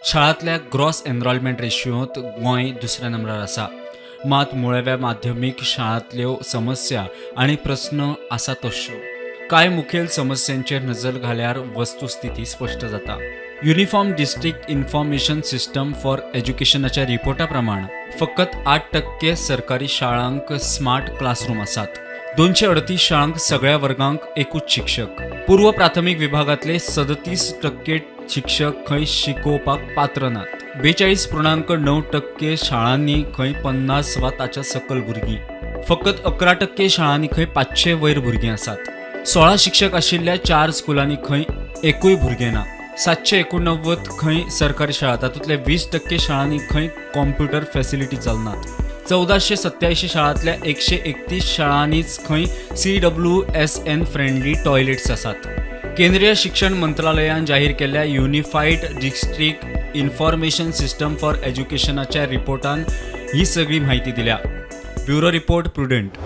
शाळांतल्या gross enrolment रेशियोंत Goa दुसऱ्या नंबरार आसा. मात मुळाव्या माध्यमीक शाळांतल्यो समस्या आनी प्रस्न आसा तश्यो. कांय मुखेल समस्यांचेर नजर घाल्यार वस्तुस्थिती स्पश्ट जाता. Uniform district information system for एज्युकेशनाच्या रिपोर्टा प्रमाण फकत 8% सरकारी शाळांक स्मार्ट क्लासरूम आसात. 238 शाळांक सगळ्या वर्गांक एकूच शिक्षक. पूर्व प्राथमीक विभागांतले 37% शिक्षक खंय शिकोवपाक पात्र नात. 42.9% शाळांनी खंय 50 वा ताच्या सकल भुरगीं. फकत 11% शाळांनी खंय 500 वयर भुरगीं आसात. 16 शिक्षक आशिल्ल्या चार स्कुलांनी खंय एकूय भुरगें ना. 789 खंय सरकारी शाळा, तातूंतले 20% शाळांनी खंय कॉम्प्युटर फॅसिलिटी चलनात. 1487 शाळांतल्या 131 शाळांनीच खंय CWSN friendly toilets आसात. केंद्रीय शिक्षण मंत्रालयान जाहीर केल्ल्या unified district information system for एज्युकेशनाच्या रिपोर्टान ही सगळी माहिती दिल्या. Bureau report, prudent.